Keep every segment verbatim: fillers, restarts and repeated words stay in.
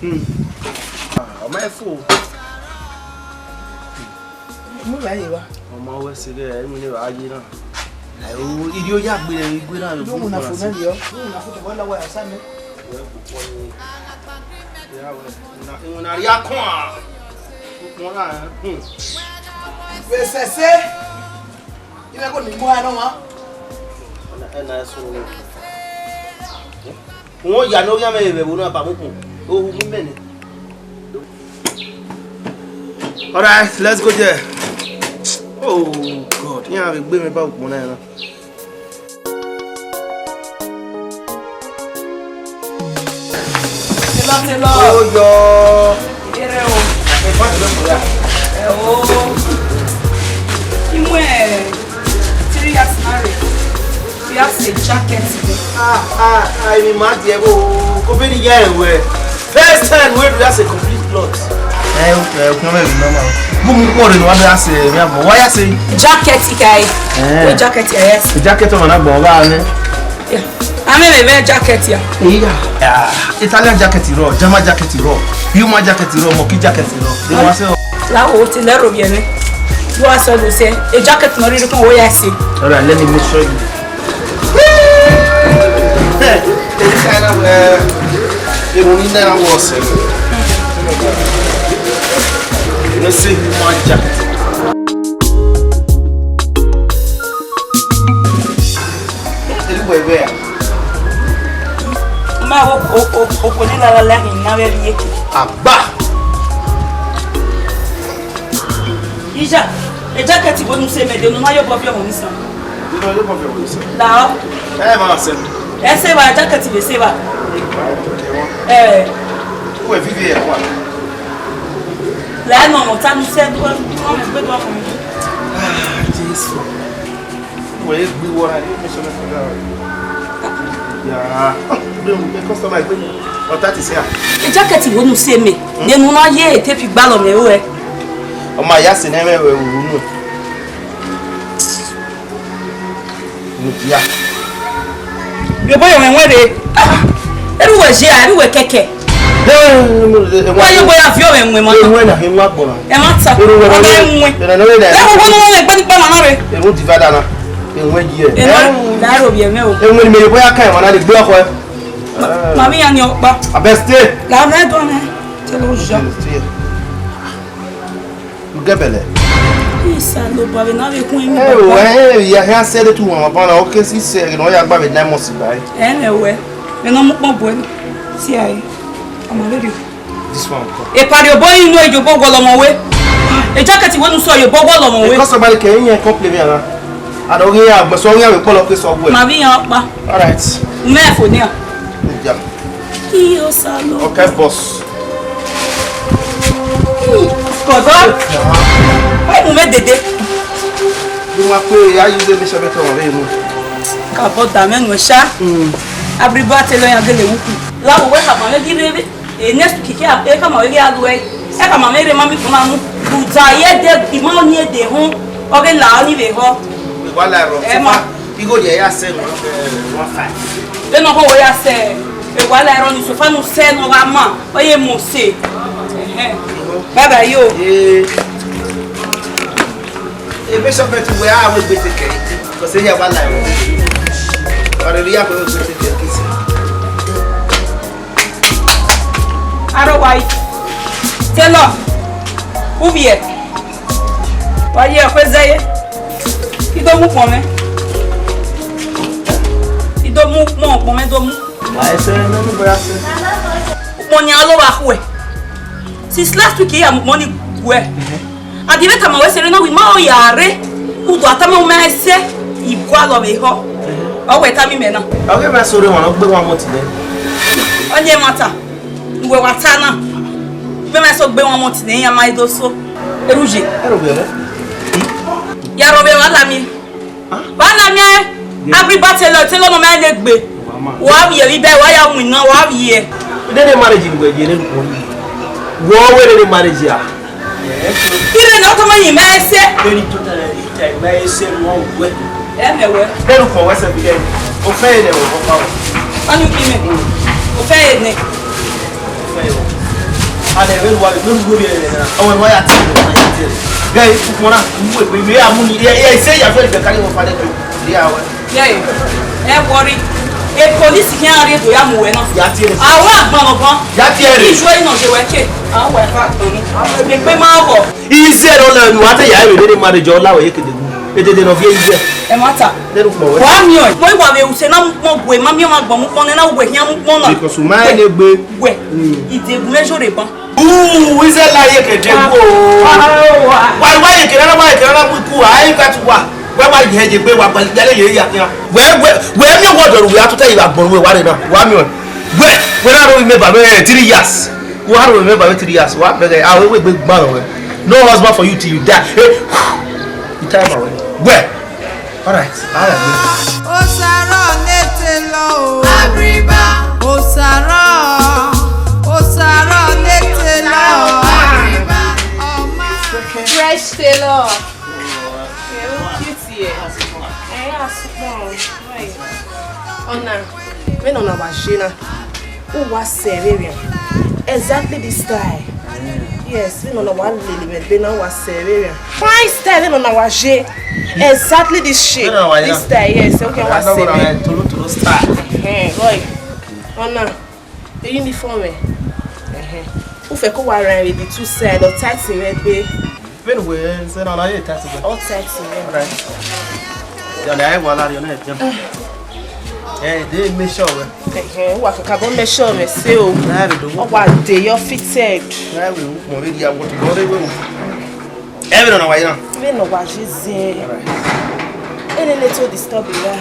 Hmm. Ah, ọ ma fo. Mu vba ye vba. Ọ ma wẹ sẹ ghẹ, emwi ne vba ye na. Ai, o, iri oya gbe rẹ, igwe na. Yo, mu na fo na yo. Yo, mu na fo to, wa la wa ya sa mẹ. Wẹ kpokpọ ni. Ya wẹ, na, iwinna rhia kọn a. Kpokpọ na, hmm. Wẹ sẹsẹ. Ina ko ni mu ha nọ wa. Ẹna, ẹna, ẹsẹ unu. Wọ́n yà ní orí àmì ẹ̀rẹ̀ wò náà bá mú kùn. Ohun mímẹ́ ni. All right, let's go there. Oh God, yẹn a lè gbé mi bá òpó náà náà. Tẹlọ, tẹlọ. Ó yọ. Eré o. Ẹ bá ti lọ sọ̀rọ̀ yà. Ẹ o. Imú ẹ̀ three years married. We have a jacket. Ah, ah, ah, èmi máa di ẹ bó o. Kó fẹ́ ní yá ẹ̀ wẹ̀. First time we do, that's a complete plot. Eh, eh, come here, no, no. Mu, mu, come on, no, that's a, yeah, but why I say? Jacket, guy. Eh. What jacket, yes? The jacket of an agbo, eh? Yeah. I mean, a jacket, yeah. Yeah. Italian jacket, raw. German jacket, raw. Puma jacket, raw. Monkey jacket, raw. They want say, la o ti lẹ ro biẹ nẹ. You are so say, a jacket no really come where I say. All right, let me make sure you. This kind of, uh, you don't need that was. Let's see, my jacket. Anyway, where? Ma wo o, o, o, ko ni la la la hin na vbe vbiẹ. Agba. Ija, e jacket wo nu se mẹ de nu ma yo bọ fi ọmọ ni san. Inu yo bọ fi ọmọ ni san. La o. Eh, ma se. E se ba jacket vbe se ba. Eh. Uwẹ vivi ẹ kua. La no mo ta nu se du, mo me gbe do ọmọ mi. Ah, Jesu. Wẹ gbe wọ ra, you make sure that. Yeah. Bro, the customer gbe mi. Ọ ta ti se a. E jacket wo nu se mẹ, de nu na ye e te fi gbalọ mẹ o ẹ. Ọ ma ya se ne mẹ wẹ uru nu. Nu ya. Yo boy, ọmọ ẹwẹn rre. Ah, eru wẹ je, eru wẹ kẹkẹ. Wa yo boy, a fi ọmọ ẹwẹn ma. Ẹwẹn na, ẹwẹn agbọn na. Ẹ ma ta. Eru wẹ ọmọ ẹwẹn. Ẹ na, ẹ na, ẹ na. Ẹ wo wo no wẹ gbe ni pa ma na re. Eru divide na. Ẹwẹn yi ẹ. Ẹ na, la ro bi ẹmẹ o. Ẹwẹn ni mẹ yo boy, a ka ẹmọ na le gbe ọkọ ẹ. Ma, ma mi ya ni ọkpa. Abẹ stay. La mẹ dọn nẹ. Tell us, Jean. Stay. Ugẹbẹlẹ. Isa lo ba vbe na vbe kun emi. Eh, baba. Eh, ya, ya sẹ de tu wọn ba na, okay, si sẹ, no ya gba vbe nine months ba. Eh, mẹ wẹ. Mẹ no mu kpọn bu ẹ. Si ai. Ọmọ lady. This one. E pari obo inu e yobo wọlọ mọ we. E jacket wo nu sọ yobo wọlọ mọ we. Because somebody can hear complain me na. Ado ghi ya, but so ya we kpọlọ ke sọ we. Ma bi yan pa. All right. Mẹ fo ni a. Yeah. Iyo salo. Okay, boss. Kọdọ. Why you make dede? You ma pe ya use the mission better on him. Ka bọ da mẹ nu sha. Mm. Abiriba te lo yan gele wuku. La wo we ka ma me gi rere. E next week ke a pe ka ma we ya lu e. E ka ma me re ma mi ko ma mu. Du da ye de, di ma ni e de hun. O ge la ni ve ho. We wa la ro. E ma. Igho ye ya se no, eh, one five. Vbene ọ ho ya se, e wa la erọ ni sofa nu se ne ọ gha ma, ọ ye mu se. Ẹhẹn. Baba yo. Eh. E be sọ fẹ tu wẹ a wẹ gbe te kẹ. Kò sí ya wa la erọ. Ọ̀rẹ́ rí ya kò wẹ gbe te kẹ kisi. Aro wa yi. Tailor. Ubiẹ. Wa ye ẹkhuẹ zẹ ye. I do mu ukpọn mwẹ. I do mu ukpọn, ukpọn mwẹ do mu. Wa ẹsẹ ne mi bọya sẹ. Ukpọn nian lo vba khuẹ. Since last week, I ya mu ukpọn ni guẹ. A di vbe tama wẹ sẹ rre na, wẹ ma ọ ya rre. U do a tama u ma ẹsẹ, I gualọ vbe họ. Ọ wẹ tama imẹ na. Ọ ghe mẹ sẹ rre wan, ọ gbe wan mọ tide. Ọ ye ma ta. Uwẹ wa ta na, mẹ ma so gbe wan mọ tine iran ma do so. Eruje. Ẹ rọ vbe rẹ. Ya rọ vbe wa la miẹn. Wa la miẹn. Abiriba tailor, tailor nọ ma ne gbe. Wa vbiẹ vbe ibẹ, wa ya winna, wa vbiẹ. Nene marriage ni wẹ ye ne ko. Wọ wẹ nene marriage a. Ire na tama yi ma ẹsẹ. Very total. Ẹ mẹ wẹ. Bẹ́ẹ̀ ló fọ wẹ́sẹ̀ fi dẹ́nu. O fẹ́ yẹn lẹ̀ wọ̀ fọ́ fáwọn. Wọ́n ní kí ni? O fẹ́ yẹn ni. O fẹ́ yẹn wọ̀. A lè rí wa, lórí lórí ẹ̀ náà. Ọmọ ìwà yà ti rẹ̀, ọmọ yà ti rẹ̀. Bẹ́ẹ̀ ikú fún náà, ìwé ìwé ìwé àmúni, ẹ ẹ ṣé ìyàfẹ́ ìgbẹ́ kárí wọn fadẹ́ tó. Ìyá wa. Yẹ́yì, ẹ wọrí. E polisi kí á rí ètò yà mú wẹ̀ náà. Yà ti rẹ̀. Àwọn àgbọn ọ̀gbọ́n. Yà ti rẹ̀. Ìṣó iná ṣe wẹ̀ ké. Àwọn ẹ̀fọ́ àgbọn ni. Èmi pé máa wọ̀. Iṣẹ́ ló lọ nù, wá tẹ yà èrè lórí marriage ọlá òye kedegbu. Ètètè nọ fi eyín jẹ. Ẹ má ta. Lẹ́nu pọ̀ wẹ́. Wàá mi ọ̀. Mo ìwà rẹ̀ òsè náà mọ̀ wẹ̀, má mi ọ̀ máa gbọ̀n mú pọ́n náà wẹ̀, yẹn mú pọ́n náà. Because my name be. Wẹ̀. Mm. Ìdègùn mẹ́jọ rè ban. Ooh, iṣẹ́ láyé kẹ̀dẹ̀ wò. Wà wá yẹ kẹ̀dẹ̀ náà, wá yẹ kẹ̀dẹ̀ náà mú ikú, àyè ká ti wà. Wẹ́ wá yẹ jẹ pé wà pẹ̀lú ìyálé yẹ yà kíá. Wẹ́ wẹ́ wẹ́ mi wọ́dọ̀ rù wẹ́ àtúntẹ̀ ìwà gbọ̀n wẹ́ wà rẹ̀ náà. Wà mí ọ̀. Wẹ́ wẹ́ náà ló mi bàbá ẹ̀ three years. Wà á remember me three years. Wà á bẹ̀rẹ̀ àwọn ewé gbé gbọ́n rẹ̀. No husband for you till you die. Hey, you time away. Where? All right. All right. Osaro nete lo. Abriba. Osaro. Osaro. Tailor. Yeah, cute here. Eh, yeah, super. Right. Ọna, vbene ọna wa ye na, u wa sẹ vberriọ. Exactly this style. Yes, vbene ọna wa lele vbe ebe na, u wa sẹ vberriọ. Fine style, vbene ọna wa ye. Exactly this shape. Vbene ọna wa ye na. This style, yes. Okay, u wa sẹ vberriọ. Tolo tolo style. Eh, right. Ọna, uniform ẹ. Ẹhẹn. U fẹ ke u wa rhan vbe the two side, ọ tight mwẹ gbe. Vbene wẹ sẹ na, ọ na ye tight gbe. Ọ tight mwẹ. Alright. Ya na, ẹ wa la rẹ, ọ na jẹ. Eh, de make sure wẹ. Ẹhẹn, u wa kakabọ make sure mwẹ sẹ o. Na ẹ vbe do. Ọ wa de your fitted. Na ẹ vbe do, mo vbe dia what, what they will. Ẹ vbe nọ na wa ye na. Vbene ọ wa ye zẹ. Alright. Ene ne to disturb ya.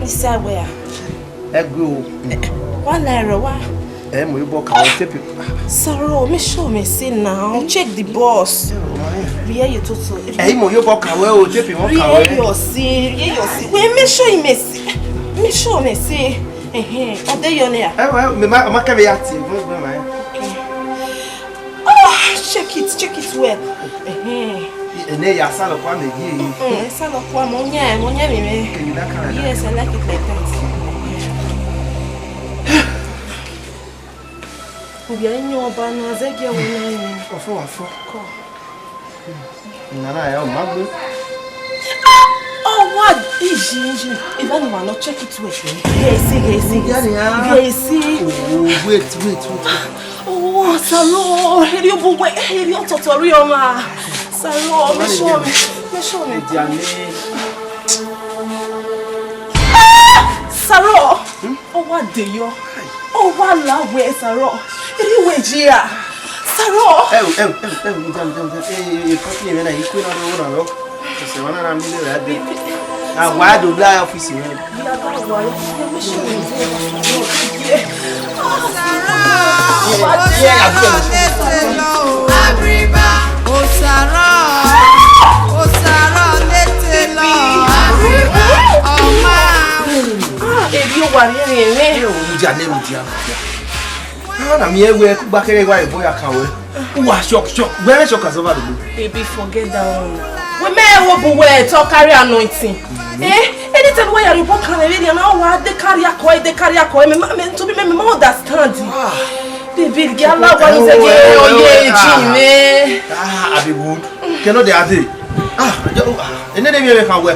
Isa wẹ a? Ẹgwe o. Wa la ẹrọ wa. Ẹ mu obọ ka wẹ tepe. Sorry, make sure me say now. Check the boss. Rie ye toto. Ẹ mu obọ ka wẹ o, tepe wọn ka wẹ. Rie yo si, rie yo si. Wẹ make sure me say. Make sure me say. Ẹhẹn, ọ de yọ nẹ a? Ẹ wẹ, me ma, ma kẹ vbe ya tie, mo gbe ma. Oh, check it, check it well. Ẹhẹn. Ene ya salọ kua mẹ ye. Mm, salọ kua mẹ, ọ yan, ọ yan mwẹ. Can you that kind of? Yes, I like it like that. Obi a yan ọba na, zẹ gie wẹ na ni. Ọfọ wa fọ. Kọ. Nana ya ma gbe. Ọ wa iji iji. Eva ni wa nọ check it well. Ghe esi, ghe esi, ghe esi. Ghe esi. Oh, wait, wait, wait, wait. Oh, Saro, eri obu we, eri ọtọtọ ri ọmwa. Saro, make sure me, make sure me. Ah! Saro, ọ wa de yọ. Ọ wa la wẹ Saro. Eri wẹ ji a. Saro. Ẹ o, ẹ o, ẹ o, ẹ o, jam, jam, jam. Ẹ, ẹ, ẹ, kọfí yẹn na, ikú iná ló wà lọ. Ọ̀sẹ̀ wọn náà mi lè rà dé. Àwa dò lá ọ́fíìsì rẹ. Osaro, Osaro, lete lọ. Abriba. Osaro, Osaro, lete lọ. Abriba. Ọma. Ah, ebi o wa rẹn rẹn rẹn. Ẹ o, mo jà lẹ́nu di àwọn. Ah, na mi ẹ wẹ kugba kẹrẹ wa ebo ya kan wẹ. Uwa shock, shock. Wẹ shock as over the moon. Baby, forget that one. We may wo bu we to carry anointing. Eh, anytime we are report can really na wa dey carry akọ, dey carry akọ. Me, me to be me, me understand. Ah. Baby, girl, la wa ni se ge oye ji me. Ah, I be good. Kẹ nọ de a dee. Ah, yo, ah, ene de mi ere kan wẹ.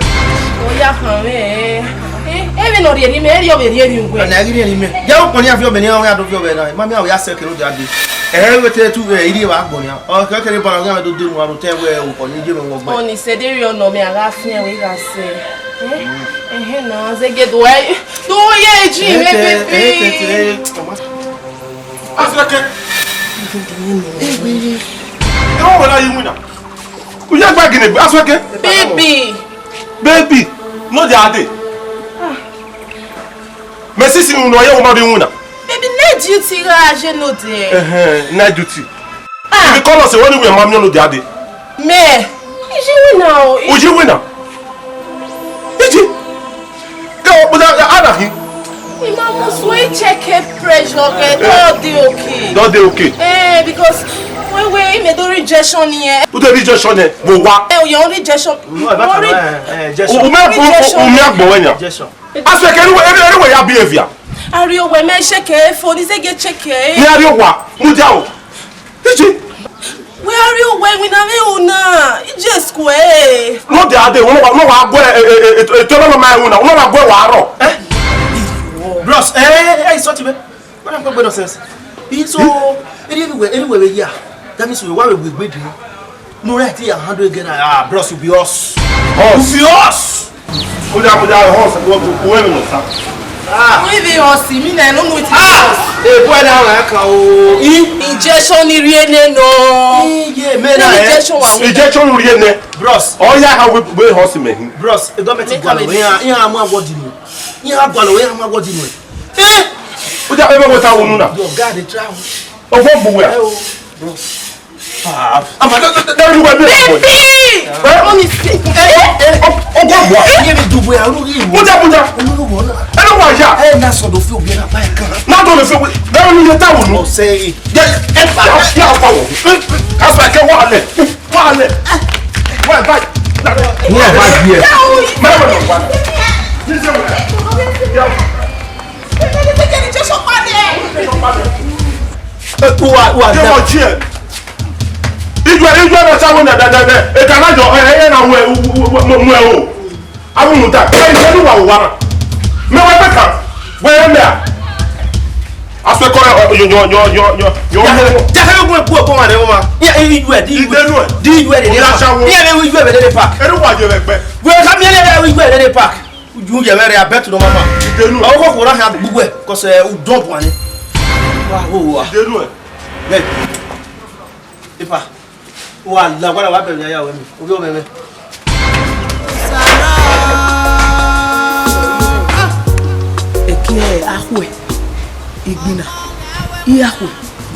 Oya kan wẹ. Eh, ẹ vbe nọ rhie ri mẹ, ẹ rhie ọvbe rhie ri wẹ. Ana ghi rhie ri mẹ. Ya o kpọnni afi ọbẹ ni, ọ ya do fi ọbẹ na. Ma mi a ya sẹ kẹ nọ de a dee. Ẹ vbe te tu, ẹ, iri wa gbọnni a. Ọ kẹ kẹ ni bọna gha do de nu aro te wẹ o kpọnni je mẹ wọ gbẹ. Ọni sẹ de rhie ọnọ mẹ a gha fian wẹ gha sẹ. Eh? Ẹhẹn na, zẹ ge do ẹ. Do ye ji mẹ, baby. Asweke. Ewe. Ewe wẹ na yi winna. U ya gba gine, Asweke. Baby. Baby. No de a dee. Ah. Mẹ sisi unu nọ ye wo ma bi winna. Baby, night duty gha je no de. Ẹhẹn, night duty. Ah. Ibi kọlọ se wẹ ni wẹ ma miẹn no de a dee. Mẹ, iji winna o. U yi winna? Iji? Ke o kpuda ana khin. Ima mu so i check e pressure ke, do dey okay. Do dey okay. Eh, because we, we, ime do rejection yẹn. U dey rejection yẹn, wo wa. Eh, your rejection. No, ẹ bá kàn náà, ẹ, ẹ, Jason. U mẹ, u, u, u mẹ agbọwẹ yan. Jason. Asweke, anyway, anyway, anyway, ya behavior. Ari owe mẹ check e phone, is it get check e? Ni ari owa, mu dia o. Iji. We are you when we na me una? Just kwe. No de a dee, wọn wa, wọn wa gbọ, e, e, e, e, to no ma una, wọn wa gbọ wa rọ. Eh? Bros, eh, eh, eh, sọ ti bẹ. What am I going nonsense? So, anywhere, anywhere we here. That means we wa we we we do. No right here, handle again. Ah, bros, you be us. Us. You be us. Kódà, kódà, us, wọ́n kò kó ẹ̀mí lọ sá. Ah. Wọ́n ibi us, mi náà, no know wetin be us. Eh, boy, now I can, oh. Injection ni rie ne no. Iye, me na, eh. Injection wa. Injection rie ne. Bros. Oh, yeah, how we, we us, man. Bros, e government gwa lo, ya, ya, amu award ni. Ya gwa lo, ya, amu award ni. Eh! Kódà, ẹ bẹ wọ́n ta wọnú náà. Your guy dey try. Ọgbọ́n gbowó ya. Eh, oh, bros. Ah, I'm not, don't, don't, don't do what you want. Baby! Eh? Honestly. Eh, eh, oh, oh, what, what? Eh, give me the way I don't give you. Put that, put that. I don't know what. I don't want ya. Eh, na so do feel good about it. Na do me So we, that one you tell me. Say, yeah, yeah, yeah, yeah, yeah. That's why I can't walk there. Walk there. Where am I? Where am I here? Where am I? This is where. Yeah. Who are, who are them? Who are them? Ijue, ijue na sawo na da da da. E kana yo, e, e na we, we, we, we, we, o. Awu mu da. E, e ni wa wa na. Me wa be ka. We me a. Aso ko yo yo yo yo yo yo. Ja ka yo gun ku ko ma re ma. Ya, e, ijue di. Ijue nu e. Di ijue de. Ya, me ijue be de park. E ru wa je be gbe. We ka mi le ijue de park. Uju yẹ vbe rre, I bet no mama. Denu. Ọwọ́ kò kúrò hàn gbogbo ẹ̀, 'cause, eh, u dán bọ̀ ni. Wa ho wa. Denu ẹ̀. Bẹ́ẹ̀. Ipa. Wa la, wa la, wa bẹ̀rẹ̀ ya wẹ̀ mi. Obi o mẹmẹ. Eke ẹ, akhue, igbina, iyakhue,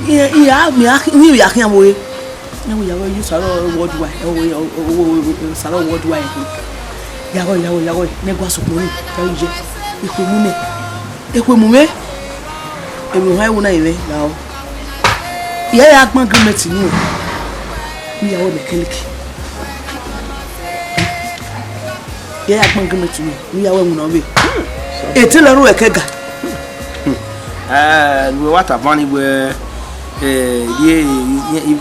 iya, iya, mi a, mi ya khian vbe ore. Ẹvbo ya wẹ, you Sarah worldwide, ẹvbo, ẹvbo, ẹvbo, Sarah worldwide. Ya wẹ, ya wẹ, ya wẹ, ne gua sokpon ni, ya wẹ, ye, ekhue mu nẹ, ekhue mu mwẹ, emwi ohan ẹvbo na ye mwẹ, ya o. Iyẹ ya gbẹn agreement nu, ne ya wẹ mechanic. Iyẹ ya gbẹn agreement nu, ne ya wẹ winna ọvbe. Ete lọ ru ẹkẹ ga. Eh, ne uwẹ wa tama ni wẹ, eh, rhie,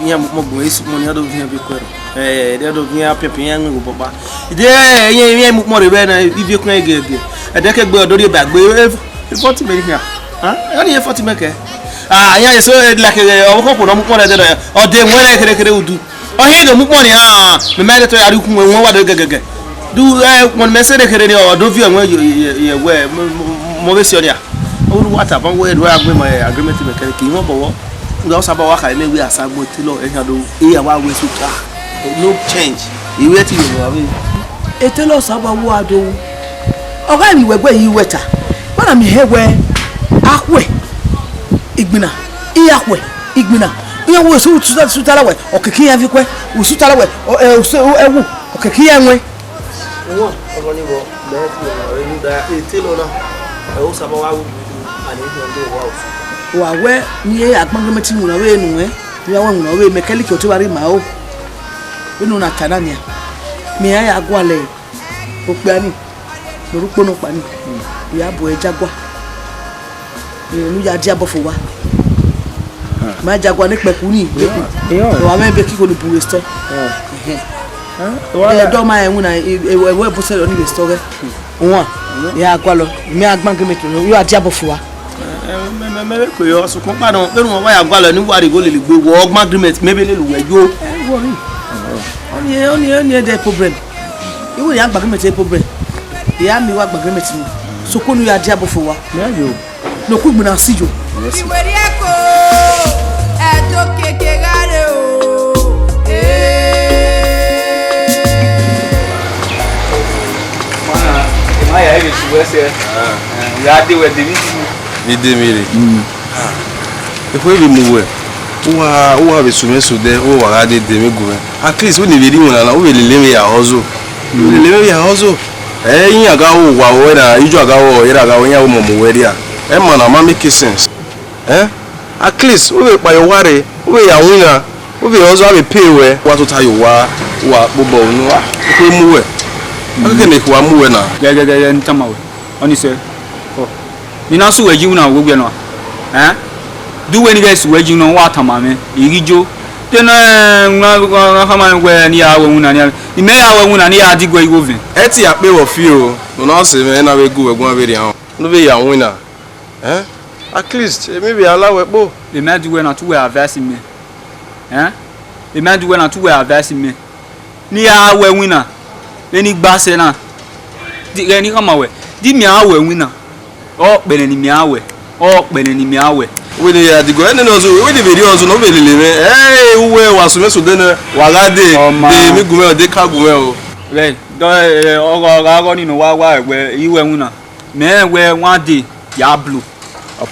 iran mu ukpọn gbẹn esu ukpọn ni, iran do viẹn vbe kuẹrọ. Eh, iran do viẹn apianpian, iran mu obọ kpa. De, eh, iran, iran mu ukpọn rre vbe na, ivie kuẹn gẹgẹ. Ẹdẹ ke gbe ọdọ rhie ba gbe, eh, forty mẹ ni khian. Ah, ọ ni forty mẹ kẹ. Ah, iran eso, eh, like, eh, ọvbokhan okhuo ne ọ mu ukpọn rre ẹdẹ na, ọ de wẹn rẹ kherhe kherhe udu. Ọ hiẹn do mu ukpọn nia, mẹ ma rẹn te ọ ya rhie ukhunmwu ẹwẹn wa do gẹgẹgẹ. Do, eh, ukpọn ne imẹ sẹ rre kherhe ni, ọ do viọ ẹwẹn ye, ye, ye wẹ, mo, mo, mo vbe sẹ ọ nia. Ọ ru wa tama wẹ, do a gbe ma, eh, agreement mechanic, I mwẹ obọ vbọ. Uda Osaba wa khare mẹ wẹ a sa gbẹn tailor, ẹhian do, e ya wa wẹ suit, ah, no change. I wẹ te I yọ vbe. E tailor Osaba wa do. Ọ gha emwi ne uwẹ gbe yi wẹ ta. Wẹ na miẹn hẹ wẹ, akhue, igbina, iyakhue, igbina. Iran wo esu suit, suit ala wẹ, ọ keke iran vi kuẹ, wo suit ala wẹ, ọ, ẹ, ẹwu, ọ keke iran ẹwẹn. Uwẹ, ọmọ ni vbọ, mẹ ti wẹ ọmọ rẹ, rhunmwuda e tailor na, ẹ, Osaba wa ru, and e khian de wa osu. Wa wẹ, ne I ya gbẹn agreement winna vbe enu ẹn, ne I ya wẹ winna vbe mechanic ọ te wa rre ima o. Vbene u na ta na nian, mẹ iran ya gualọ okpia ni, ne ọ rre ukpo nọkpa ni, u ya bu ẹre Jaguar. Ẹ, ne u ya dia bọ fo owa. Ma Jaguar ne kpẹku ni, kpẹku. Ọ wa mwẹ ebe kiko ni bu vbe store. Ẹhẹn. Ẹ, wa Ẹ, la- dọ ma rẹn winna, ẹ, ẹ, ẹvbo ẹbosẹ rẹ ni vbe store ghẹ. Uwan, ya gualọ, mẹ a gbẹn agreement, u ya dia bọ fo owa. Ẹ, mẹ, mẹ, mẹ, mẹ, kò yọ, sokpan kpa nọ, vbene uwa ya gualọ ne uwa rhie igho lele egbe, wẹ ọ gbẹn agreement, mẹ vbe lele uwẹ yo. Ẹ, worry. Ọni, ọni, ọni, the problem. Iwu ya gbẹn agreement problem. Ya mi wa gbẹn agreement ni. Sokpan ne u ya dia bọ fo owa. Ya yo. Ne ọ ku igbinna si yo. Ìwé rí ẹ̀kọ́ ẹ̀dọ́ kékeré rẹ̀ o. Mana, emaya ẹ vbe su wẹ sẹ. Ya de wẹ de vbe su. Vbe de vbe rre. Ekhue vbe mu wẹ, uwa, uwa vbe su mwẹ sẹ odẹ, uwa gha de de mwẹ gu mwẹ. At least, u ni vbe rri iwinna na, u vbe lele mwẹ ya hustle. U vbe lele mwẹ ya hustle. Ẹ, iran gha ru owa ruẹ na, ijo a gha ru ọre, a gha ru iran ru ọmọ mu wẹ rria. Ẹ ma na ma make sense. Ẹ? At least, u vbe kpa ye owa rre, u vbe ya winna, u vbe hustle, a vbe pay wẹ. Wa tota ye owa, uwa kpobọ unu, a, ekhue mu wẹ. A keke ne ekhue mu wẹ na. Gẹgẹgẹgẹ ne I tama wẹ, ọni sẹ. Ọ, ne I na sẹ uwẹ yi iwinna vbe owiẹ nọ. Ẹ? De uwẹ ni ghẹ sẹ uwẹ yi iwinna, wa tama mwẹ, I ghi yo. Te ne, ẹ, iwinna, iwinna khama wẹ ne I ya ru ẹwinna, ne I ya, imẹ ya ru ẹwinna, ne I ya diguẹ igho vẹn. Ẹ te ya kpe vbe ọfi o, ne u na sẹ mwẹ, ena vbe gu wẹ guan vberriọ. Ne u vbe ya winna. Ẹ? At least, emwi vbe a la wẹ kpo. Emwi a di wẹ na tu wẹ advice mẹ. Ẹ? Emwi a di wẹ na tu wẹ advice mẹ. Ne I ya ru ẹwinna, vbene I gba sẹ na. Di, ghẹ ne I khama wẹ, di mẹ a ru ẹwinna, ọ kpẹnẹ ne mẹ a ru ẹ, ọ kpẹnẹ ne mẹ a ru ẹ. Wẹ ne ya digo, ẹnẹ nọ so, wẹ ne vbe rri ọzọ nọ, vbe lele mwẹ. Ẹ, uwẹ wa sẹ mwẹ sẹ odẹ nẹ, wa gha de, Ọ ma. De emwi gu mwẹ, de ka gu mwẹ o. Vẹ, dọ, ẹ, ọ gha, ọ gha gọ ni nọ wa, wa wẹ, I ru ẹwinna. Mẹ rẹn wẹ one day ya blow.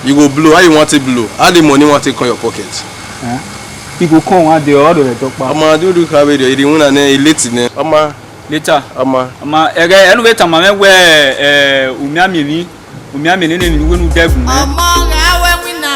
You go blow, how you want to blow? How the money want to come your pocket? Eh? You go come one day, all the doctor. Ọmọ, do do ka be there, you dey win and then you late nẹ. Ọmọ. Later. Ọmọ. Ọmọ, ẹgẹ, ẹnu vbe tama mwẹ wẹ, eh, u miẹn miẹn emwi, u miẹn miẹn nene emwi ne uwẹ nu dẹgun nẹ. Ọmọ gha wẹ winna,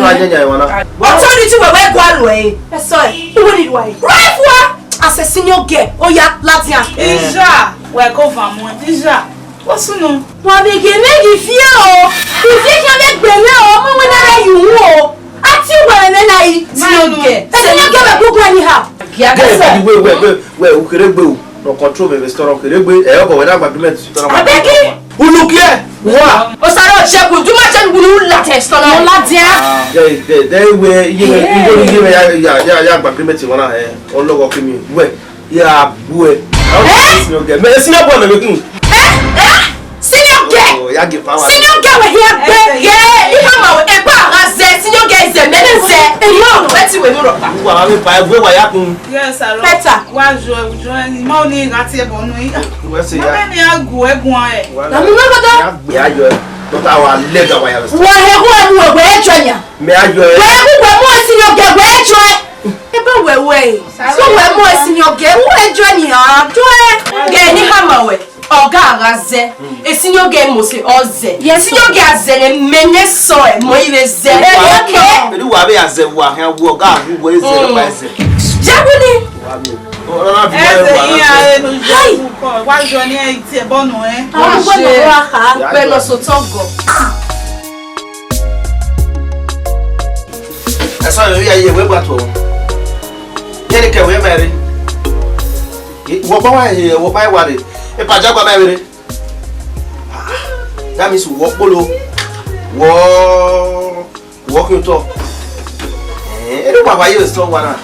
Ọtọ ni ti wẹ wẹ gua ruẹ. Ẹsọ ẹ. Uwe ni ruẹ. Ruẹ fua. As a senior girl, oya ladian. Ija, wẹ ko va mu. Ija. Wo sunu. Wa vbe ghe ne ghi fie o. Ghi fie khian vbe gbe mwẹ o, mu wẹ na ra yu wu o. A ti wẹ ne na yi. Senior girl. Senior girl vbe gugu anyhow. Girl, by the way, wẹ, wẹ, wẹ, ukere gbe o. No control me, restaurant kere gbe, ẹ, ọgọ wẹ na gba agreement. Abeg. Unu gie, wa. Osaro check, do my check, unu la test, no la dia. De, de, de, we, ye, we, ye, we, ye, we, ya, ya, ya, ya gba agreement wọn na, ẹ, ọlọgọ kemi, we, ya, we. Eh? Senior girl, me, senior boy, me, me, hmm. Eh? Eh? Senior girl. Oh, ya give power. Senior girl, we here, be, yeah, you come out, e pa, ra ze, senior girl, ze, me, ze, e, no, no, wait, we, no, rock. Wa, wa, me, pa, we, wa, ya, kun. Yes, sir. Peter. Wa jọ ẹ, jọ ẹ, ni ma ni gha tie ẹbọ nọ. Wẹ sẹ ya. Ma ni a gu ẹ guan ẹ. Na mu na godo. Ya gbe ayọ ẹ. Dọta wa lẹ ga wa ya. Wa he hu ẹ mu ẹwẹ ẹjọ yan. Mẹ ayọ ẹ. Wẹ hu wẹ mu ẹ senior girl wẹ ẹjọ ẹ. Ebe wẹ wẹ. So wẹ mu ẹ senior girl wẹ ẹjọ ẹ ni ha. Jọ ẹ. Gẹ ni ha ma wẹ. Ọga gha zẹ, e senior girl mose ọ zẹ. Yes, senior girl a zẹ ne mẹ ne sọ ẹ, mọ i vbe zẹ. Eri wa vbe a zẹ wa khian wu ọga wu wẹ zẹ, ọga zẹ. Jẹ wu ni. Wa mi. Ọ̀rọ̀ náà fi wá Ẹsẹ̀ wà yín náà. Ààrẹ ló yẹ kú kọ́, wá yọ ní ẹ̀ tí ẹ bọ́nu ẹ. Àwọn ọmọ náà wá kà á. Pẹ̀lú ọ̀sọ̀tọ̀ gọ̀. Ẹ sọ yọ, yẹ, yẹ, wẹ gba tọ. Yẹ ni kẹwẹ mẹ re. Wọ bá wa he, wọ bá wa re. E pa jagba mẹ re. That means wọ kpolo, wọ, wọ khian otọ. Eh, ene wa wa ye store wa na.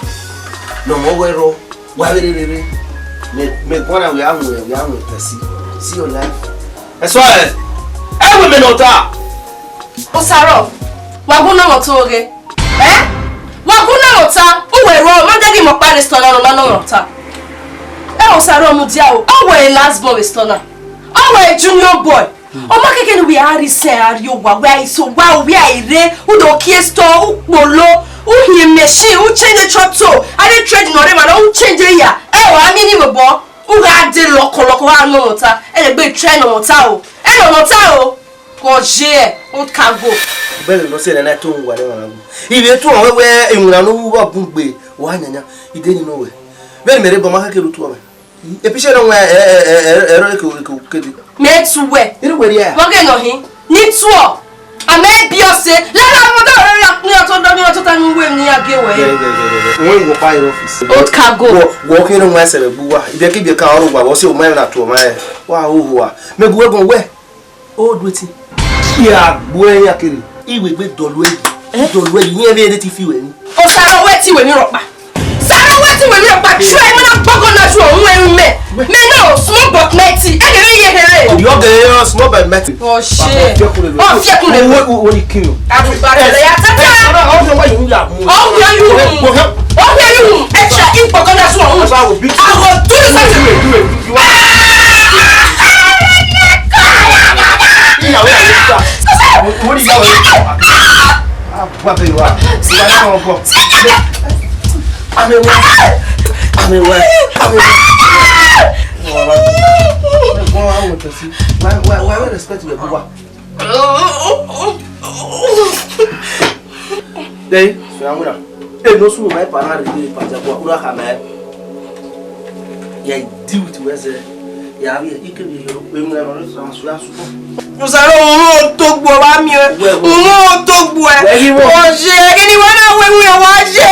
Nọ mọ wẹ rọ, wa vbe rere. Me, me guan na, we a mu, we a mu tesi. See your life. Eso ẹ, ẹ wẹ mẹ nọ ta. Osaro, wa gu na mọ to ghe. Eh? Wa gu na mọ ta, u wẹ ro, ma de ghi mọ kpa restaurant na, nọ ma nọ mọ ta. Ẹ Osaro mudia o, ọ wẹ last born restaurant. Ọ wẹ junior boy. Ọ ma keke ne uwẹ a rhie isẹn a rrie owa, wẹ a i so owa, wẹ a i rre, u do kie store, u kpolo, u hiẹn machine, u change tractor, a rhie trade nọ rre emwa na, u change ya. Ẹ o, a miẹn ni vbe obọ, u gha de lọkọlọkọ, u gha nọ mọ ta, ẹ lẹ gbe try nọ mọ ta o. Ẹ nọ mọ ta o. Kọ ye, old cargo. Bẹghe ne ọ sẹ ne a na to uwa ne ọmwa gu. I vbe tuẹ wẹ, wẹ iwinna ne u vbe bun gbe, wa yanyan, I de ni nọ wẹ. Vbene mẹ rre obọ, ma keke ru tuẹ mwẹ. Epice nọ wẹ, ẹ, ẹ, ẹ, ẹ, ẹro eke, eke, kede. Mẹ tuẹ. Iri wẹ ria? Vbọghe nọ hin. Ni tuọ. A mẹ biẹ ọse. Lẹla mọ dọ rẹ ra ni ọtọ dọ ni ọtọ ta ni wẹ ni a gie wẹ. Wẹ, wẹ, wẹ, wẹ, wẹ. Wẹ wọ pa your office. Old cargo. Wọ, wọ kere nwa ẹsẹ vbe gbu wa. Ibiẹka ibiẹka ọrọ wa, wọ sẹ ọmwa na tuẹ ọmwa ẹ. Wa hoho a. Mẹ gu wẹ gan wẹ. Old wetin? Ya gbuẹ ya kere. Iwe gbe dọlọ ẹre. Eh? Dọlọ ẹre, iye vbe ne ti fi wẹ ni. Osaro wẹ ti wẹ ni rọkpa. Saro wẹ ti wẹ ni rọkpa. Sure, I mana gbọgọ na sure, òun ẹrun mẹ. Mẹ no small but mighty. Ẹ gẹrẹ iye here. Yọ gẹrẹ small but mighty. Ọ ṣe. Ọ fi ẹkun lẹ. Wo, wo, wo ni kin o. Àbùbá rẹ̀ ya tata. Ẹ, ọ̀rọ̀, ọ̀rọ̀, ọ̀rọ̀, yóò yà mú. Ọ wẹ yu. Wo, wo, wo. Ọ wẹ yu. Ẹ ṣe ìgbọgọ na sure, òun. Ẹ bá wo bí. I will do something. Do it, do it, do it. Ìyàwó ẹ̀ ló gbà. Mo ní ìyàwó ẹ̀. Ah, wà á bẹ̀rẹ̀ wá. Ìwà náà wọ́n kọ́. Àmì wá. Àmì wá. Àmì wá. Wọ́n wá wọ́n tẹ̀sí. Why, why, why respect your baba? Dei, sọ ya wina. E no sunu ma pa na ri pa ja kwa ura ka ma. Ya deal with wẹ zẹ. Ya vbe ike vbe yo, vbe mu ẹmwẹ rẹ sọ, sọ, sọ. Osaro, unu otogbo wa miẹn. Wẹ, wẹ. Unu otogbo ẹ. Wẹ, wẹ. Oje, kini wẹ na wẹ, wẹ, wa je.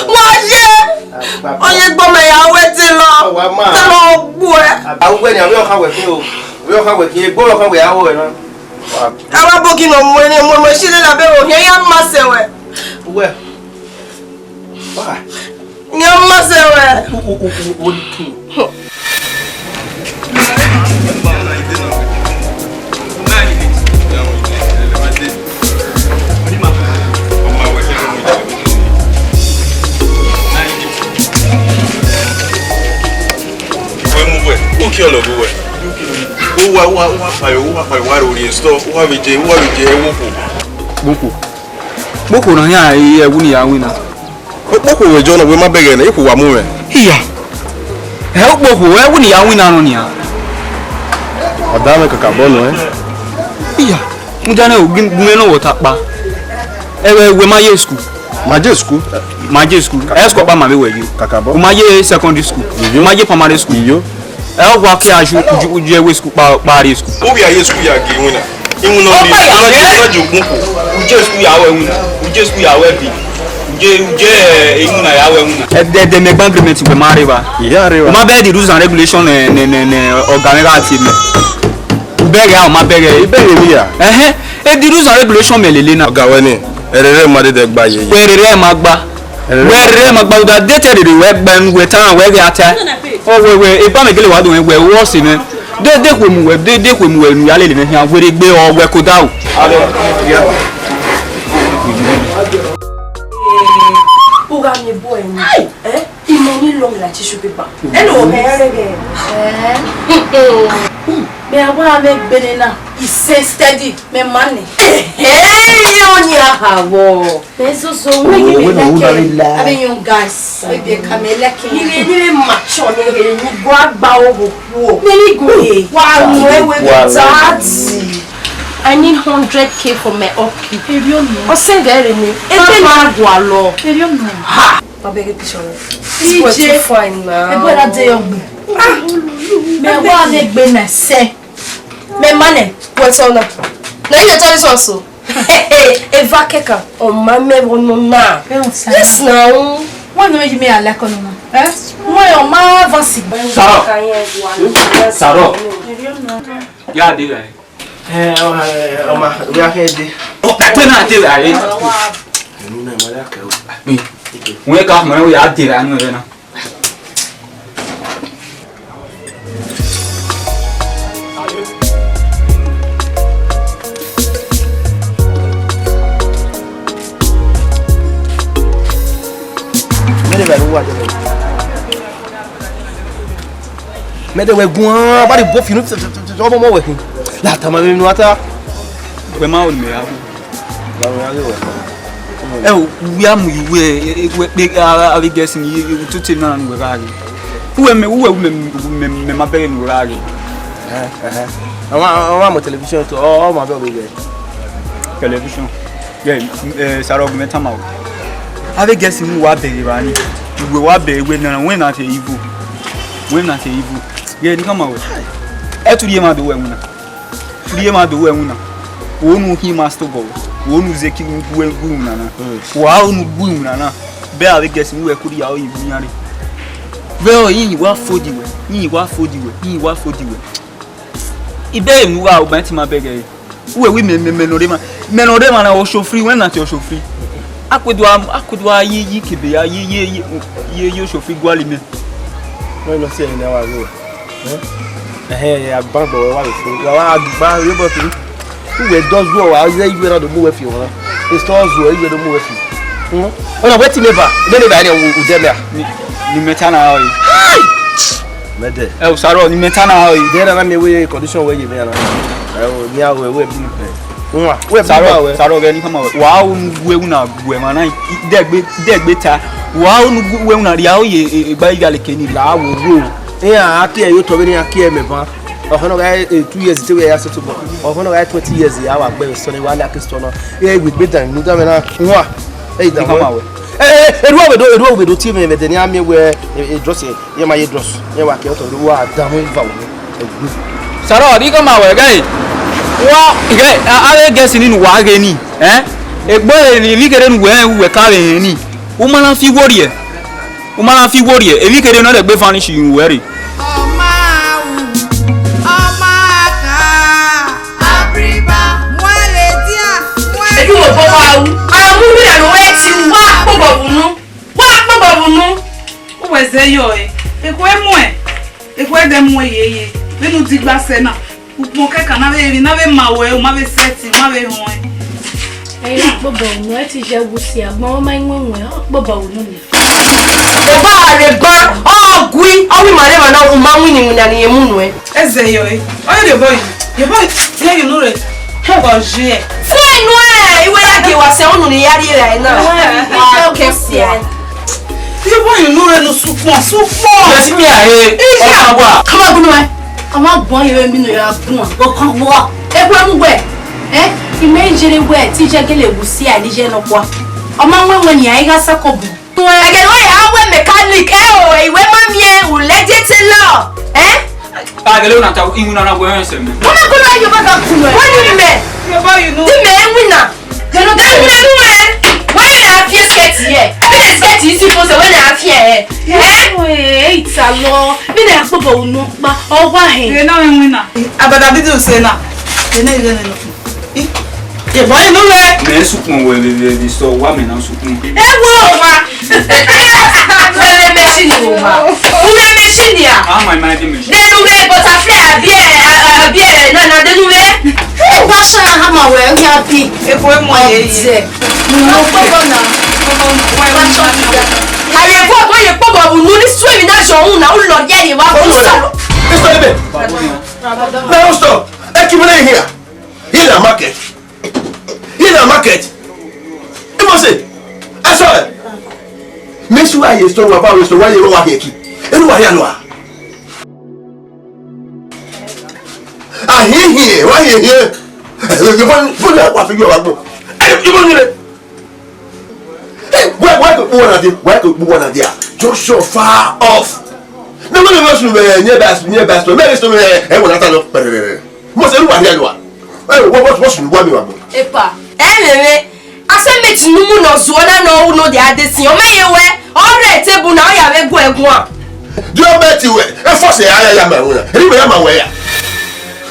Wa je. Ah, papa. Oye gbọmọ ya wẹ te lọ. Wa ma. Te lọ gbo ẹ. Awẹ ni, awẹ ọkha wẹ khin o. Awẹ ọkha wẹ khin, egbe ọkha wẹ ya wẹ na. Wa. Awa bogi nọ mu ẹre, mu, mu ẹre si lele abẹ o, hiẹn ya ma sẹ wẹ. Wẹ. Why? Yan ma sẹ wẹ. U, u, u, u, u, u. Wẹ mu wẹ, u kie ọlọghe wẹ. U wa, u wa, u wa kpayo, u wa kpayo, u wa roro ye store, u wa vbe je, u wa vbe je ẹwu okhuo. Gbokhuo. Kpokhuo na hia ẹwu ne I ya winna. Okpokhuo wẹ John, wẹ ma bẹghe nẹ, ikhuo wa mu mwẹ. Iya. Ẹ okpokhuo, ẹwu ne I ya winna nọ nian. Ọ da mwẹ kakabọ nọ ẹ. Iya. Mudia nẹ, gu mwẹ nọ wẹ ọta kpa. Ẹ wẹ, wẹ ma ye school. Ma je school. Ma je school. Ẹ school kpa ma vbe wẹ ye. Kakabọ. U ma ye secondary school. Iyo. U ma ye primary school. Iyo. Ẹ, ọ wa ke a ju, ju, ju ẹwe school kpa, kpa rrie school. U vbe a ye school ya gie iwinna. Iwinna ọ ni, ọkpa ya, u na je, eh? U na je ogbunfo. U je school ya wẹ iwinna. U je school ya wẹ bi. U je, u je, eh, iwinna ya wẹ iwinna. Ẹdẹ, ẹdẹ mẹ gba agreement wẹ ma rre evba. Iya rre evba. U ma bẹghe the rules and regulation ne, ne, ne, ne ọga mwẹ gha tie mẹ. U bẹghe a, u ma bẹghe. I bẹghe vbe ya. Ẹhẹn, e the rules and regulation mẹ lele na. Ọga wẹ ni, ẹrẹrẹ ma dede gba ye. Wẹ rere ma gba. Wẹ rere ma gba, u da de te rere wẹ gba enu wẹ ta wẹ ghe a ta. Ọ wẹ wẹ, eba mẹ gele wa do wẹ, wẹ wọ se mẹ. De, de khuemu wẹ, de, de khuemu wẹ nu ya lele mẹ hian, were gbe ọ wẹ koda o. U gha miẹn ebo ẹre ni. Eh? Imẹ ni lọ la tissue paper. Ẹ no, mẹ rẹ gẹ. Eh? Mẹ wa mẹ gbene na, I say steady, mẹ ma nẹ. Eh, eh, ọ ni a ha vbọ. Mẹ zozo, wẹ ye mẹ like. Abi young guys, wẹ be ka mẹ like. Ni re, ni re mature, ni re ni gua gba owo kuo. Ni ni gu ye. Wa mu ewe bi tati. I need hundred K for my upkeep. Ọ send ẹre ni. Ebe na gua lọ. Ha. Abeg, picture. This boy too fine now. Ebe na dey your gbe. Ah. Mẹ wa ne gbe na se. Mẹ ma nẹ. What's on now? Now you tell this one so. Eva kẹkan, ọ ma mẹ vbe nọ na. Yes now. Wọ́n ní méjì mẹ́ta lẹ́kọ̀ọ́ nínú. Ẹ́ wọ́n yọ máa vọ́ sí. Sọ̀rọ̀. Sọ̀rọ̀. Yá àdé rẹ̀. Eh, ọ, eh, ọ ma, wẹ a khẹ dee. Ọ, na te na te ra re. Ẹnu na ma ya kẹ o. Wẹ ka mọ ya de ra nu re na. Mẹ de wẹ guan, ba de bo fi nu, ọmọ mọ wẹ hin. La tama mi nu ata. Wẹ ma ru ne mẹ ra wu. Ẹ o, uwẹ a mu iwe, e, e, wẹ kpe, a, a, avbe guest ni, e, e, utoto na ne uwẹ gha ghe. Uwẹ mẹ, uwẹ mẹ, mẹ, mẹ ma bẹghe ne uwẹ gha ghe. Ẹhẹn, ẹhẹn. Ọ ma, ọ ma mu television to, ọ, ọ ma bẹghe vbe ghe. Television. Yeah, eh, Sarọ, gu mwẹ tama o. Avbe guest ni wa bẹghe evba ni. Uwẹ wa bẹghe wẹ na, wẹ na te ivo. Wẹ na te ivo. Yeah, ne I khama wẹ. Ẹ tu rhie emwa do wẹ winna. Rhie emwa do wẹ winna. Wo nu khin ma stobọ. Wo nu zeki gu gu winna na. Wa nu gu winna na. Bẹ avbe guest ni wẹ kori ya o yi gu yan re. Vẹ ọ yi wa fodi wẹ. Yi wa fodi wẹ. Yi wa fodi wẹ. Ibe emu gha, ugbẹn ti ma bẹghe. Uwẹ wi mẹ, mẹ, mẹ nọ rre emwa, mẹ nọ rre emwa na, ọshofri, wẹ na te ọshofri. Akuedu a, akuedu a ye, ye kebe ya, ye, ye, ye, ye, ye ọshofri guali mẹ. Wẹ nọ si ẹre ne a wa ghe. Eh? Ẹhẹn, ya ban gbọ wẹ wa vbe fo. Wa wa gba rre obọ fi. Uwẹ dọ zuọ wa, iwẹ na do mu wẹ fi wọn. Esọ zuọ, iwẹ do mu wẹ fi. Hmm? Ọna wẹ ti mẹ ba, mẹ ne ba ne u, u dẹ mẹ a. Ni, ni mẹ ta na rọ yi. Mẹ dẹ. Ẹ o, Sarọ, ni mẹ ta na rọ yi. Dẹ na na mi wẹ condition wẹ ye mẹ na. Ẹ o, mi a wẹ, wẹ bi mẹ. Nwa, wẹ bi Sarọ, ma wẹ. Sarọ, ghẹ ne I khama wẹ. Wa unu gu ewuna gu ẹmwa na, dẹgbe, dẹgbe ta. Wa unu gu ewuna rhia oye, e, e, gba ivia leke ni la wo wo. Iran a kie yo tọ vbene iran kie mẹ ban. Ọkhọ nọ gha, eh, two years te wẹ ya settle bọ. Ọkhọ nọ gha twenty years ya wa gbe sọ ni wa la ke sọ na. E we gbe dan nu da mẹ na. Nwa. E da Ni khama wẹ. Wẹ. Eh, eh, eruo obodo, eruo obodo tie mẹ vbe de ni a miẹn wẹ, eh, eh, dress, eh, ye ma ye dress. Ye wa ke ọtọ, wa da mu va wẹ. Egbe. Sarọ, ni khama wẹ, gẹ. Wa, gẹ, a, a ghe guest ni nu wa ghe ni, eh? Egbe ni, ni kere nu wẹ, wẹ ka vbe ni. U ma na fi wo rriẹ. U ma na fi wo rriẹ, emwi kere nọ rẹ egbe vanish ru wẹ rre. Ọ ma ru, ọ ma kha, abriba, muẹn ladian, muẹn. Edu wo bọ wa ru. A mu mi na nu wẹ ti wa kpobọ vbe unu. Wa kpobọ vbe unu. Uwẹ zẹ yọ ẹre, ekhue muẹn, ekhue dẹ muẹn yeye, vbene u digba sẹ na, ukpọn kẹkan na vbe ri, na vbe ma wẹ, u ma vbe sẹtin, u ma vbe họẹn. Ẹ i ra kpobọ unu, ẹ ti ye wu si agbọn, ọ ma i winwin, ọ kpobọ unu nia. Obọ a rre gban, ọ gui, ọ wi ma rre emwa na, u ma winna iwinna ne irẹn mu nuẹn. Ẹzẹ yọ ẹre, ọ rhie obọ yi, obọ yi, irẹn ye unu rre, ọ ye. Fo enu ẹ, iwẹ ya gie wa sẹ unu ne I ya rrie rae na. Wa kẹ fua. Iye bọ yin unu rre ne sukpọn, sukpọn. Yes, me, I hear. Iya. Ọmọ wa. Kama gbunu ẹ. Ọmọ gbọn yẹ mi no ya gbọn. O kan wo. E gbe mu wẹ. Eh? I mẹ yere wẹ ti je gele wu si a ni je nọkua. Ọmọ wẹ wẹ ni a i gha sa ko bu. Ẹgẹ ne ọ ya wẹ mechanic, ẹ o, iwẹ ma miẹn, u ladian tailor. Eh? A gele na ta iwinna na wẹ ẹsẹ mẹ. Kama gbunu ẹ, yo ba ga gbunu ẹ. Wẹ ni mẹ. Iye bọ yin unu. Di mẹ winna. Dẹnu dẹnu dẹnu ẹ. Wẹ na fi skirt yẹ. Fi skirt isi ko se wẹ na fi ẹ. Eh? Ẹ, ita lọ. Mi na kpobọ unu kpa. Ọ wa hẹn. Ẹ na wẹ winna. Abada bi di u se na. Ẹ na ile na. Ẹ bọ inu rẹ. Mẹ sukun wẹ vbe vbe vbe sọ wa mẹ na sukun. Ẹ wo wa. Wẹ machine wo wa. Wẹ machine ya. How am I managing machine? Dẹnu wẹ butterfly abi ẹ, abi ẹ na na dẹnu wẹ. Ẹ wa sọ na ha ma wẹ ya bi. Ẹ bọ ẹ mọ ye ye. Mo mọ gbọgbọ na. Aye, vọ bọ ye kpobọ unu ni suẹmi na jọ unu na, u lọ ye ye wa ko sa lọ. Mister Ebe. Now stop. Ẹ kí mi lẹ́yìn here. Here na market. Here na market. Ẹ mọ̀ sẹ́, ẹ sọ ẹ. Make sure I store wa ba we store wa ye wa ye ki. Ẹ wa ya lọ a. Ahihiẹn, wa ye hiẹn. Ẹ, ẹ, ẹ, fún, fún wa fi yọ wa gbọ. Ẹ, ẹ, ẹ, ẹ, wẹ, wẹ, kò kpó wa na dé, wẹ, kò kpó wa na dé a. Junction far off. Ne wẹ, ne wẹ sunu bẹ, nearby, nearby store. Mẹ sunu bẹ, ẹ, wọ na ta lọ pẹrẹrẹ. Mo sẹ, ẹ wa ni a lọ a. Ẹ, wọ, wọ, wọ sunu wa mi wa gbọ. Epa, ẹ mẹ mẹ. Assignment ne u mu ne ọ zuọ na ne ọ ru ne ọ dia de sin, ọ ma ye wẹ, ọ rre table na, ọ ya vbe gu ẹre guan. Di ọ bẹ ti wẹ, e force ya ya ya ma ẹvbo na, eri wẹ ya ma wẹ ya.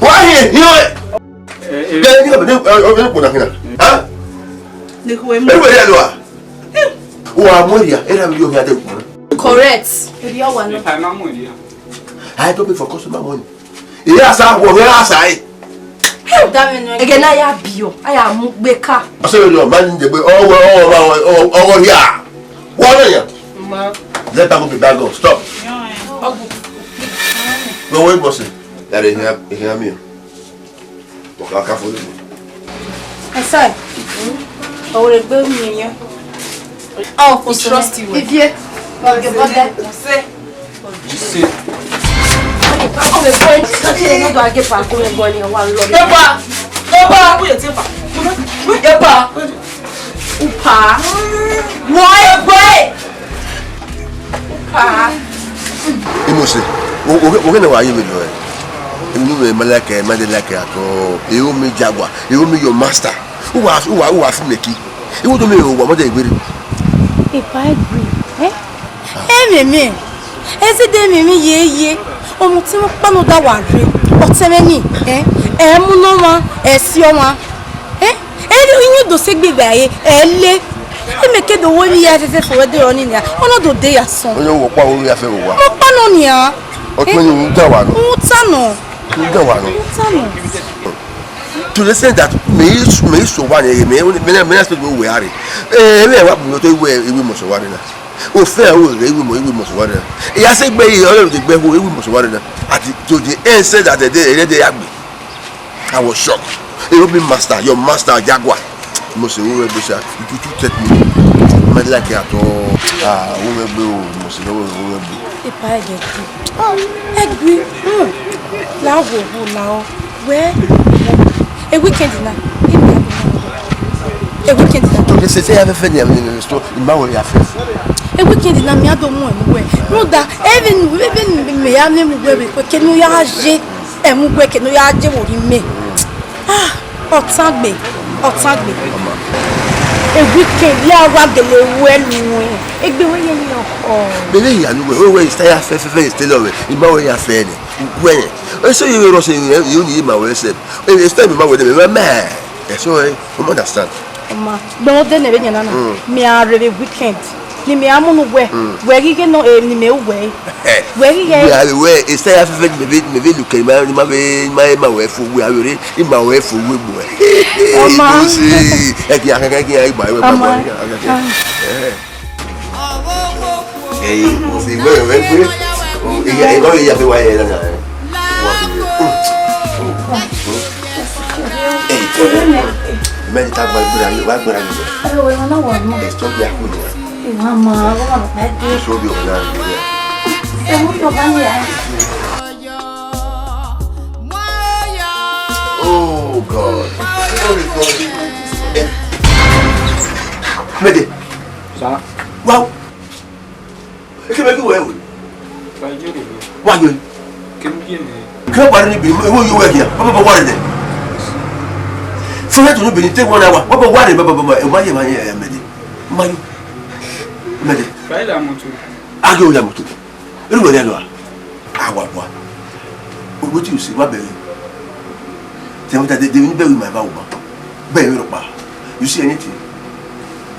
Wa hin, hin ore. Eh, eh. Gẹ ni ọbẹ ni, ọbẹ ni kpona kina. Ha? Ni khuẹ mu. Ẹ wẹ ya lo a. Wa mu ya, era mi yo ya de kpona. Correct. Eri ọwa nọ. Ẹ ta ma mu ya. I don't pay for customer money. Ìyá àṣà wọ̀, ìyá àṣà ẹ̀. Ẹgẹ na ya biọ, a ya mu gbe ka. Ọsẹ yóò yọ, máa ń jẹ pé ọwọ́, ọwọ́, ọwọ́, ọwọ́ rí a. Wọ́n náà yàn. Let that go be bad girl. Stop. Wọ́n wọ́n bọ̀ sí. Yàrá ìhìn ìhìn àmì o. Wọ́n kà á ká fún mi. Ẹsẹ̀, ọ̀rẹ́ gbé mi yẹn. Oh, we trust you. Ivie, ọ̀gẹ̀ bọ́dẹ̀. Say. Come on, boy. Come on, boy. Come on, boy. Come on, boy. Come on. Upa. Wọ egbe. Upa. Imose, wo wo wo ne wa yi mi lo e. Inu me ma like, ma de like at all. You me Jaguar. You me your master. Who was who was who was making? Iwo do me o wa mo de gbere. Epa egbe, eh? Ememe, eze de ememe ye ye. Ọmọ tí wọ́n pọ́n da wà rè, ọtẹmẹ ni, eh? Ẹ mú nọ wọn, ẹ sí ọmọ, eh? Ẹ ní yín dò sí gbígbà yé, ẹ lé. Ẹ mẹ kéde owó mi ya fẹfẹ fọwọ́ dé ọ nìyà, ọ̀nà dò dé yà sàn. Onye wo pa wo ya fe wo wa. Mo pọ́n nọ nìyà. Ọtún ni ń dà wà nù. Ń tà nọ. Ń dà wà nù. Ń tà nọ. To the extent that me is me is so one eh, me me me expect we are. Eh, me wa bu to we we must one na. O fe o re we mo we must one na. E ya se gbe yi o de gbe ho we must one na. At the, to the end said that the day the day agbe. I was shocked. You be master, your master Jaguar. Mo se wo we be sha. You too take me. Me like at all. Ah, wo we be o mo se wo we be. Epa egbe. Egbe. La wo wo la o. Wẹ, e weekend na, e mi a do mu wẹ. E weekend na. To dey say say ya fẹfẹ ni, I mean, so, I ma wẹ ya fẹfẹ. E weekend na, mi a do mu ẹ mu wẹ. Rhunmwuda, even, even me ya miẹn mu wẹ, kẹ ne u ya ye, ẹ mu wẹ, kẹ ne u ya ye vbe orhiọn mẹ. Ah, ọtangbe, ọtangbe. E weekend, ya wa gele wẹ nuẹn. Egbe wẹ ye ni ọkọ. Bebe ya nu wẹ, wẹ, wẹ, ista ya fẹfẹ, fẹfẹ, ista lọ wẹ. I ma wẹ ya fẹ nẹ. Wẹ, eso ye rọ se, you ni ma wẹ se. E, e, step ma wẹ de, ma, ma. Eso, eh, you understand? Ma, gbẹn de ne vbe yan na na. Mm. Mi a rre vbe weekend. Ni mi a mu nu wẹ. Mm. Wẹ ghi ghe nọ, eh, ni mẹ wẹ. Wẹ ghi ghe. Wẹ a wẹ, e step ya fẹfẹ, me be, me be look, ma, ma be, ma, ma wẹ fo, wẹ a wẹ re, ma wẹ fo, wẹ bo. Ọma. Ibu si, ẹ kì í, ẹ kì í, ẹ kì í, ẹ kì í, ẹ kì í. Ọma. Eh. Ẹ̀yin, mo sì gbọ́ ìwé pé ìyá ìbá mi yàgbé wáyé ẹ̀ lọ́nà ẹ̀. Mẹ́rin tá a gba gbéra yìí, wá gbéra yìí lọ. Ẹ̀ tó bí a kú nìyà. Ìwà máa wọ́n máa pẹ́ dé. Sóbi ọ̀gá rẹ̀ nìyà. Ẹ̀wọ̀n tó bá yẹ. Oh God. Sorry, sorry. Mede. Sa. Wow. Eke me ki wẹ we. Wa yo ni. Wa yo ni. Ke mu ye ni. Ke wa ni bi, e wo yo we kia. Baba, baba, wa ni. Fẹrẹ to ni bi ni te one hour. Baba, wa ni, baba, baba. E ma ye, ma ye, e Mede. Ma yo. Mede. Ka ila moto. A ghe oya moto. Inu wẹ rhie lọ a? A wa bua. Wetin you see, wa bẹghe. Tell me that they, they will bẹghe my ba uba. Bẹghe rhọkpa. You see anything?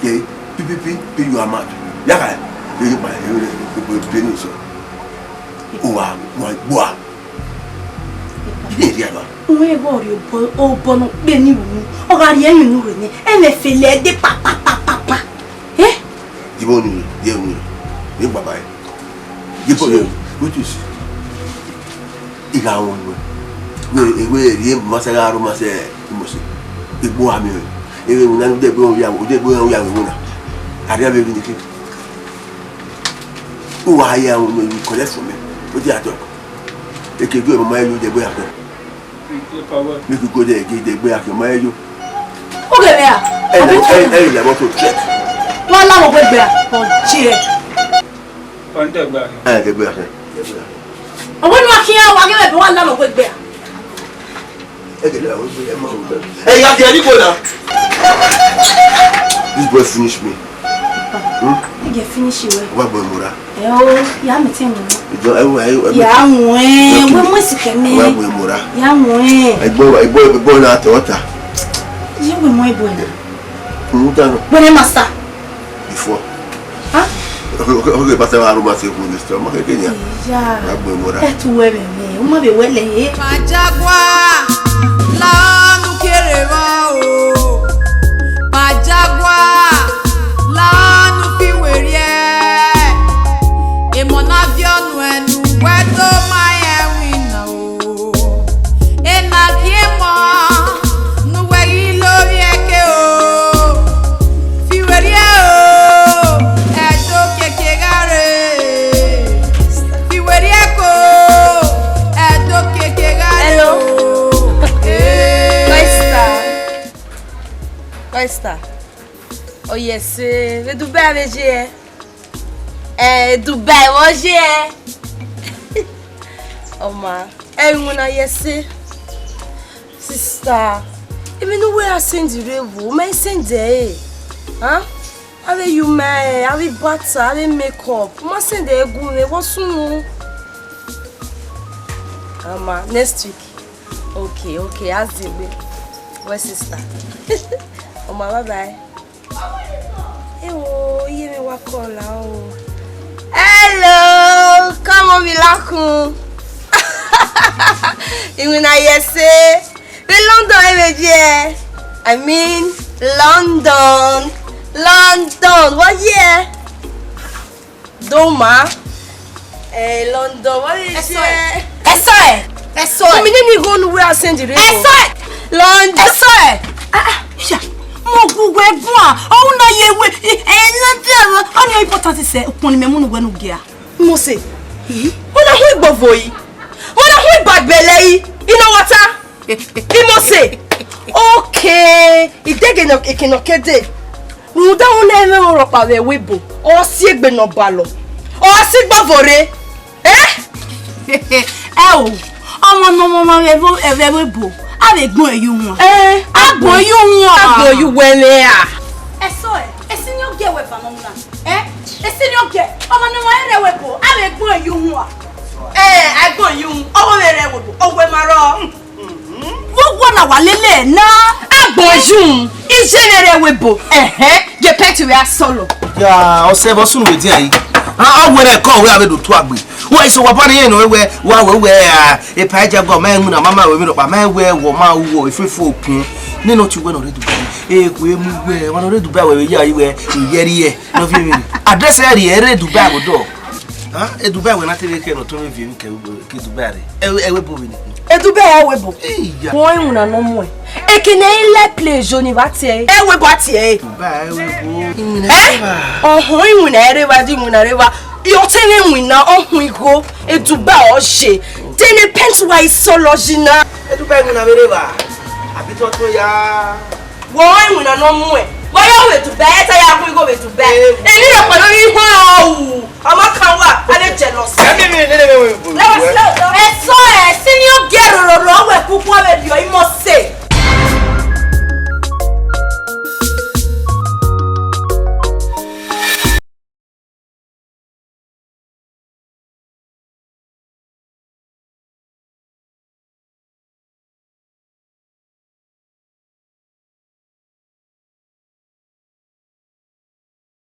Yeah, pi, pi, pi, pi, you are mad. Ya ka, you, you, you, you, you, you, you, so. Uwa, uwa, bua. Ye rhie lọ a? Uwẹ vbe ọ rhie obọ, obọ nọ kpe ni ru. Ọ gha rhie emwi ne u rre nẹ, ẹmwẹ fele ẹde pa, pa, pa, pa, pa. Eh? Ibo ni, ye ni, ye baba ye. Ibo ni, what is? Igha wọn wẹ. Wẹ, wẹ, ye ma se gha ro ma se, mo se. Igbo ami o. Ewe wuna ni de gbe ya, de gbe ya wuna. Ari ave bi ni ke. Uwa ya wọn, you collect from me. What you talk? Eke gbe mama yo de gbe ya. Make you go there again, they gbé akẹ́ ọmọ ẹ yó. Ó gẹ̀ bẹ́ẹ̀ à? Ẹ lẹ, ẹ, ẹ lẹ mọ́tò check. Wọ́n láwọn gbé gbé à? Ọ̀jẹ̀. Wọ́n tẹ̀ gbé akẹ́. Ẹ kẹ gbé akẹ́. Ọwọ́ ni wọ́n kí á wá gẹ́gẹ́ bí wọ́n láwọn gbé gbé à? Ẹ kẹ lẹ àwọn gbé ẹ mọ̀ ọ́. Ẹ yà kẹ́ ẹ ní kò náà. This boy finish me. Hmm? Ẹ jẹ finish wẹ. Wa gbẹ mura. Ẹ o, ya mẹ tẹ wọn. Ìjọ ẹ wọ ẹ wọ. Ya wọn, wẹ mọ sikẹ mẹ. Wa gbẹ mura. Ya wọn. Ẹgbọn ẹgbọn ẹgbọn na tẹ ọta. Yẹ wẹ mọ ẹbọ ẹ. N dànù. Wẹrẹ master. Before. Huh? Okay, okay, pastor, I don't want to say this. I'm okay, Kenya. Ya. Wa gbẹ mura. Ẹ tu wẹ mẹ mẹ, o ma be wẹ lẹ. Pajagua, la nu kere wa o. Pajagua, la nu fi weriẹ. Emọ na viọ nuẹn nu wẹ do ma rẹn winna o. Ena gie emọ ne uwẹ ghi lo vbiẹ ke o. Fi weriẹ o, ẹdo keke gha re. Fi weriẹ ko, ẹdo keke gha re. Hello. Hey. Oyster. Oyster. Oh yes, eh, vbe Dubai vbe je ẹ. Eh, Dubai vbe je ẹ. Ọ ma, ẹ, iwinna ye ẹse. Sister, emwi ne uwẹ ra send rre vbo, ma i send ẹre. Huh? Avbe yuma, avbe bata, avbe makeup, ma send ẹre gu mwẹ, vbọ sunu? Ọ ma, next week. Okay, okay, a zẹ egbe. Wẹ sister. Ọ ma, bye bye. Ewo, iye mwẹ wa call la o. Hello, come on, mi lakun. Iwinna ye ẹse. Vbe London ẹ vbe ye? I mean, London. London, vbọ ye? Doma. Eh, London, vbọ ye? Ẹsọe. Ẹsọe. Ẹsọe. Omi nene igho ne uwẹ ra send rre. Ẹsọe. London. Ẹsọe. Ah, ah, ya. Mo gu wẹ guan. Ọhun na ye wẹ. Eh, na dia. Ọni important sẹ, ukpọn ni mẹ mu ne uwẹ ne u gia. Mose, wẹ na hu igbọvo yi, wẹ na hu igbagbẹlẹ yi, I nọ wọta. I Mose, okay, idẹghe nọ, eke nọ ke dee. Rhunmwuda ọna ẹmwẹ ọrọkpa vbe ẹvbo ebo, ọ si egbe ne ọ balọ, ọ si igbọvo rre. Eh? Ẹ o, ọmwa ne ọmwa vbe ẹvbo, vbe ẹvbo ebo, a vbe gbẹn ẹre ye uwan. Eh, a gbẹn ẹre ye uwan. A gbẹn ẹre ye uwẹ mwẹ a. Ẹsọe, ẹsiniọ gie wẹ eva nọ na. Eh? Ẹsiniọ gie, ọmwa ne ọmwa rre ẹvbo ebo, a vbe gbẹn ẹre ye uwan. Eh, a gbẹn ẹre ye uwan, ọ vbe rre ẹvbo ebo, ọ wẹ ma rrọọ. Vbe uwu na wa lele na? Agbọn iyun, iye ne rre ẹvbo ebo. Ẹhẹn, je pẹnti vbe asọlọ. Ya, ọsẹ vbe ọ sunu vbe edian yi. A, a wẹ ne ẹkọ wẹ a vbe do tu agbe. Wẹ iso wa bani yẹn nọ wẹ, wa wẹ wẹ, a, epa ẹja gua, ma ẹwin na, ma ma wẹ mi rọkpa, ma wẹ wọ ma wọ efefo okun. Nene ọ ti wẹ nọ rre Dubai. E kue mu wẹ, wa nọ rre Dubai wẹ vbe ya yi wẹ, iyẹri yẹ, nọ fi mi. Address ẹ rri ẹre Dubai vbe odọ. Ah, e Dubai wẹ na te vbe kẹ nọ tọn vbe viẹ emwi kẹ ke Dubai rre. Ẹ, ẹvbo ebo vbe ni. E Dubai ẹvbo ebo. Iya. Wọn iwinna nọ muẹn. Ekene i lẹ play yo ni vba tie. Ẹvbo ebo a tie. Dubai ẹvbo ebo. Iwinna Eh? Reva. Ọhọn iwinna reva di iwinna reva. Yo te ne iwinna ọhọn igho. E Dubai ọ ye. Te ne pent wa isọlọ yi na. E Dubai iwinna vbe reva. Abi tọ tọ ya. Wọ iwinna nọ muẹn. Wọ ya vbe Dubai, ẹ ta ya gun igho vbe Dubai. Eh. Emwi rhọkpa nọ ghi họn ru. Ọmọ kan wà, a lè jealous. Ẹni mi lele mi wo. Lọ, lọ, lọ. Ẹsọe, senior girl roro, wẹ kuku, wẹ riọ imọ